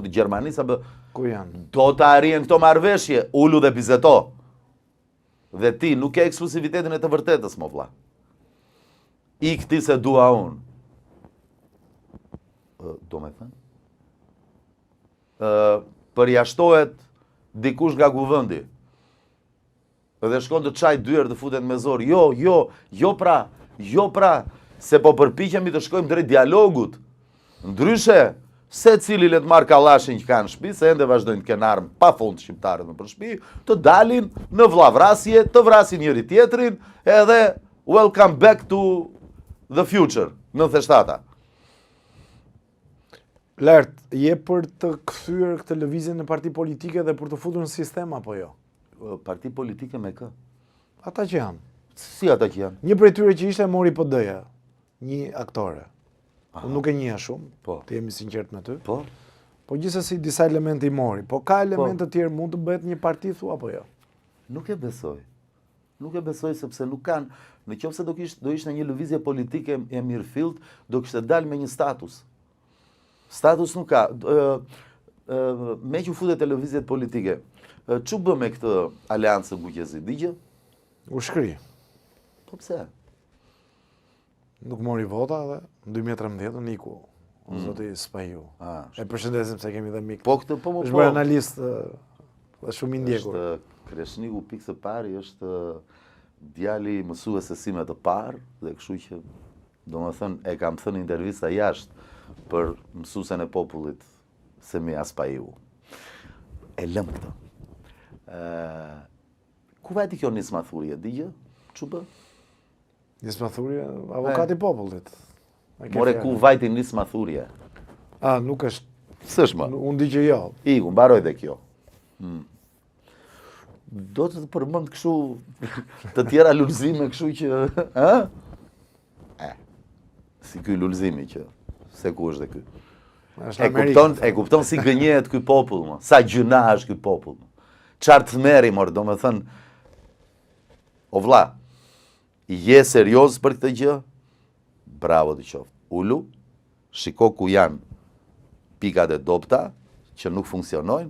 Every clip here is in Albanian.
Të Gjermanisë apo ku janë? Do të arrihen këto marrëveshje, ulu dhe bisedo. Dhe ti nuk ke eksklusivitetin e të vërtetës, mo vlla. Ik ti se dua unë. Domethënë? Përjashtohet dikush nga kuvendi. Dhe shkon të çajë dyert të futet me zor. Jo, jo, jo pra, jo pra, se po përpiqemi të shkojmë drejt dialogut. Ndryshe, secili le të marrë kallashin që ka në shtëpi, se ende vazhdojnë të kenë armë pa fund shqiptarët nëpër shtëpi, të dalin në vllavrasje, të vrasin njëri tjetrin, edhe welcome back to the future, 97-ta. Lert, je për të kthyer këtë lëvizje në parti politike dhe për të futur në sistem apo jo? Parti politike me kë? Ata që janë. Si ata që janë? Një prej tyre që ishte mori PD-ja, një aktore. Unë nuk e njihja shumë, po. të jemi sinqert me ty. Po. Po gjithsesi disa elemente i mori. Po ka elemente po. të tjerë mund të bëhet një parti thua apo jo? Nuk e besoj. Nuk e besoj sepse nuk kanë, në qoftë se do kishte do ishte një lëvizje politike e mirëfilltë, do kishte dalë me një status. Status nuk ka. Ë meqë u fute te lëvizjet politike, ç'u bë me këtë aleancë kuqezi, di gjë? U shkri. Po pse? Nuk mori vota dhe në 2013 në iku. Mm. Zoti Spahiu. Ah, e përshëndesim se kemi dhe mik. Po këtë po më po. Është bërë analist dhe shumë i ndjekur. Është Kreshniku pikë së pari është djali i mësueses sime të parë dhe kështu që domethënë e kam thënë intervista jashtë për mësuesen e popullit Semia Spahiu. E lëmë këtë. Ë ku vajti kjo Nisma Thurje, di gjë? Ç'u bë? Nisma Thurje, avokati i popullit. More ku vajti Nisma Thurje? A, nuk është... S'është më. Unë di që jo. Iku, mbaroi dhe kjo. Hmm. Do të të përmend kështu të tjera lulzime kështu që, ë? E. Si ky lulzimi që se ku është dhe ky. Është e kupton, e kupton si gënjehet ky popull, më. Sa gjynah është ky popull. Çfarë tmerri, mor, domethënë O vlla, je serioz për këtë gjë? Bravo të qoftë. Ulu, shiko ku janë pikat e dobta që nuk funksionojnë,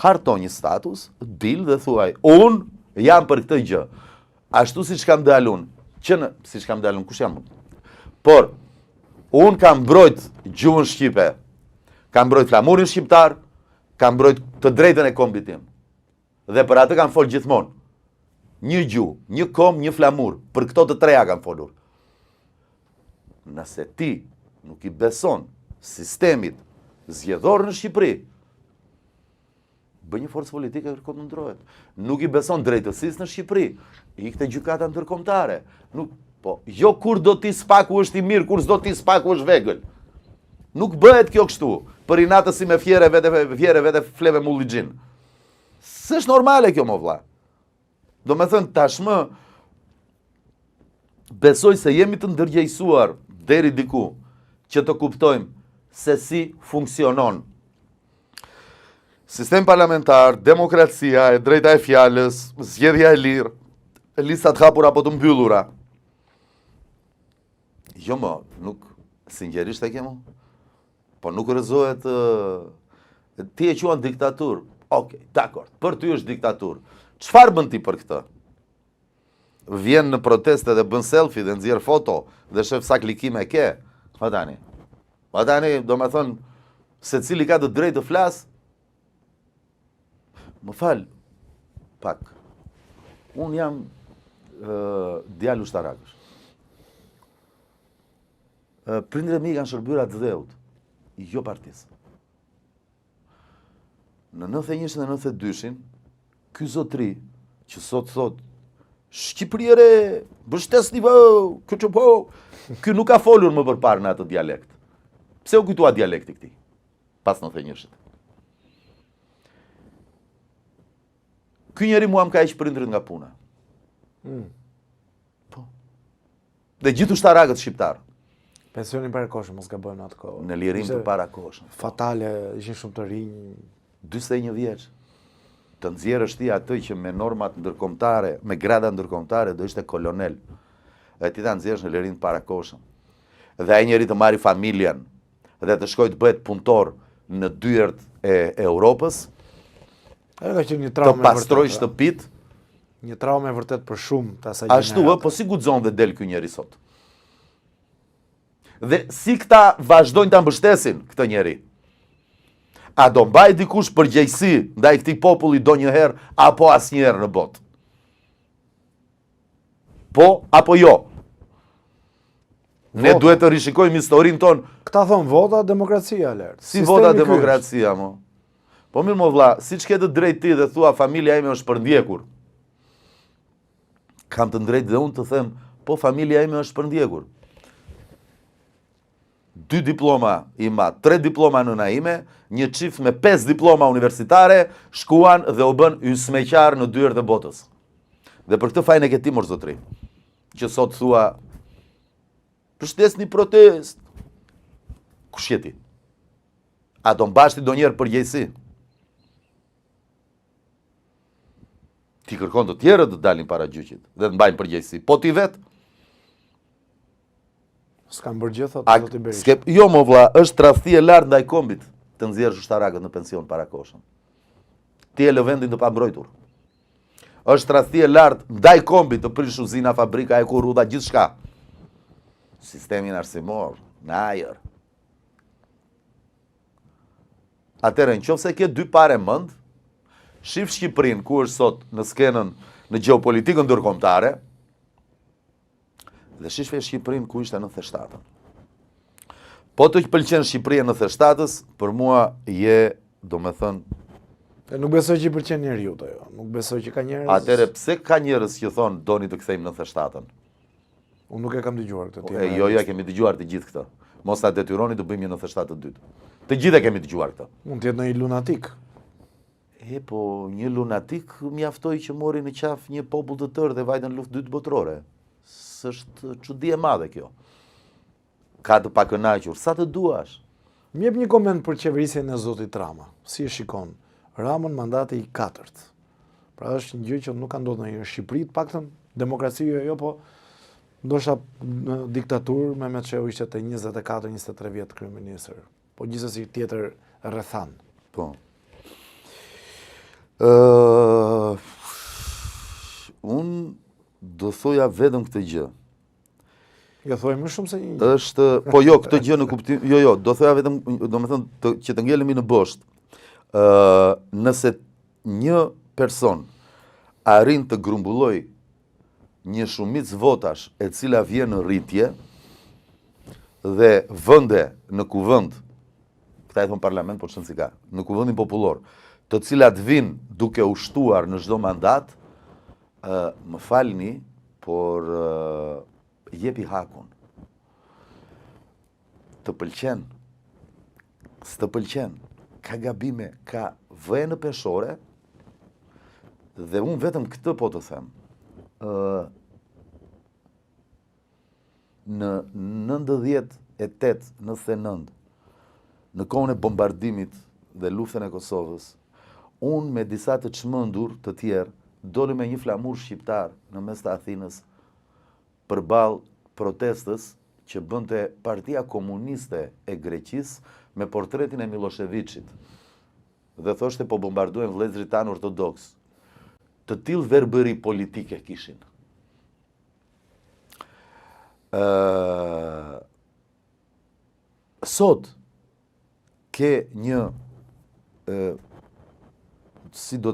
harto një status, dil dhe thuaj, unë jam për këtë gjë. Ashtu siç kam dalë unë, që në, siç kam dalë unë, kush jam unë? Por, unë kam mbrojt gjuhën shqipe, kam mbrojt flamurin shqiptar, kam mbrojt të drejtën e kombit tim. Dhe për atë kam fol gjithmonë. Një gjuhë, një komb, një flamur. Për këto të treja kam folur. Nëse ti nuk i beson sistemit zgjedhor në Shqipëri, bëj një forcë politike kërko të ndrohet. Nuk i beson drejtësisë në Shqipëri, ik te gjykata ndërkombëtare. Nuk, po, jo kur do ti SPAK-u është i mirë, kur s'do ti SPAK-u është vegël. Nuk bëhet kjo kështu. Për inat të sime fjere vete fjere vete fle me mullixhin. S'është normale kjo mo vlla. Domethënë tashmë besoj se jemi të ndërgjegjësuar deri diku që të kuptojmë se si funksionon sistem parlamentar, demokracia, e drejta e fjalës, zgjedhja e lirë, listat hapura apo të mbyllura. Jo më, nuk, sinqerisht e kemo. Po nuk rrëzohet ti e quan diktaturë. Okej, dakord. Për ty është diktaturë. Çfarë bën ti për këtë? Vjen në protestë dhe bën selfie dhe nxjerr foto dhe shef sa klikime ke. Po tani. Po tani, domethënë, secili ka të drejtë të flasë. Më fal pak. Unë jam djalë ushtarakësh. Prindërit e mi kanë shërbyer atdheut, jo partisë. Në 91 dhe 92-shin, ky zotri që sot thot Shqipëri e re, mbështesni po, ky që po, ky nuk ka folur më përparë në atë dialekt. Pse u kujtua dialekti këtij? Pas 91-shit. Ky njeri mua më ka heq prindërit nga puna. Mm. Po. Dhe gjithë ushtarakët shqiptarë. Pensionin parakohshëm, mos gaboj në atë kohë. Në lirim të parakohshëm. Fatale, ishin shumë të rinj. 41 vjeç. Të nxjerrësh ti atë që me normat ndërkombëtare, me grada ndërkombëtare do ishte kolonel. Dhe ti ta nxjerrësh në lirim të parakohshëm. Dhe ai njeri të marri familjen dhe të shkojë të bëhet punëtor. në dyert e Europës. Ajo ka qenë një traumë Të pastrojë shtëpitë. Një traumë e vërtetë për shumë të asaj Ashtu ë, po si guxon dhe del ky njeri sot? Dhe si këta vazhdojnë ta mbështesin këtë njeri? A do mbajë dikush përgjegjësi ndaj këtij populli ndonjëherë apo asnjëherë në botë? Po apo jo? Ne duhet të rishikojmë historinë tonë. Këta thonë vota demokracia alert. Si vota demokracia mo? Po mirë mo vlla, siç ke të drejtë ti dhe thua familja ime është përndjekur. Kam të drejtë dhe unë të them, po familja ime është përndjekur. Dy diploma im atë, tre diploma nëna ime, një çift me pesë diploma universitare, shkuan dhe u bënë ysmeqarë në dyert e botës. Dhe për këtë fajin e ke ti mor zotri, që sot thua përshëndesni protestë. Kush je ti? A do mbash ti ndonjëherë përgjegjësi? Ti kërkon të tjerët të dalin para gjyqit dhe të mbajnë përgjegjësi. Po ti vetë? S'kam bërë gjë, thotë zoti Berisha. S'ke, jo mo vlla, është tradhti e lartë ndaj kombit të nxjerrësh ushtarakët në pension parakohshëm. Ti e lë vendin të pambrojtur. Është tradhti e lartë ndaj kombit të prish uzina, fabrika, hekurudha, gjithçka. Sistemin arsimor, në ajër. Atëherë, në qoftë se ke dy pare mend, shif Shqipërinë ku është sot në skenën në gjeopolitikën ndërkombëtare, dhe shife Shqipërinë ku ishte në 97-ën. Po të pëlqen Shqipëria në 97-ës, për mua je, domethënë... E nuk besoj që i pëlqen njeriut ajo, nuk besoj që ka njerëz... Atëherë, pse ka njerëz që thonë doni të kthejmë 97-ën? Unë nuk e kam dëgjuar këtë tjetër. Jo, jo, e kemi dëgjuar të gjithë këtë. Mos na detyroni të bëjmë një 97 të dytë. Të gjithë e kemi dëgjuar këtë. Mund të jetë ndonjë lunatik. E, po, një lunatik mjaftoi që mori në qafë një popull të tërë dhe vajtën në luftë të dytë botërore. S'është çudi e madhe kjo. Ka të pakënaqur, sa të duash. Më jep një koment për qeverisjen e zotit Rama. Si e shikon? Ramën mandati i katërt. Pra është një gjë që nuk ka ndodhur ndonjëherë në Shqipëri, të paktën demokraci jo, jo, po ndoshta në diktaturë Mehmet Shehu ishte te 24-23 vjet kryeministër. Po gjithsesi tjetër rrethanë. Po. Ë unë do thoja vetëm këtë gjë. Jo thuaj më shumë se një gjë. Është, po jo, këtë gjë në kuptim, jo, jo, do thoja vetëm, domethënë, të, që të ngelemi në bosht. Ë, nëse një person arrin të grumbullojë një shumicë votash e cila vjen në rritje dhe vende në kuvend, këta i thonë parlament, po ç'rëndësi ka, në kuvendin popullor, të cilat vijnë duke u shtuar në çdo mandat, ë më falni, por jepi hakun. Të pëlqen, s'të pëlqen, ka gabime, ka vëje në peshore, dhe unë vetëm këtë po të them. Ë në 98, 99, në kohën e bombardimit dhe luftën e Kosovës, unë me disa të çmendur të tjerë, dolëm me një flamur shqiptar në mes të Athinës, përballë protestës që bënte Partia Komuniste e Greqisë me portretin e Millosheviçit dhe thoshte po bombardohen vëllezërit tanë ortodoksë. Të tillë verbëri politike kishin. Ë Sot ke një ë si do.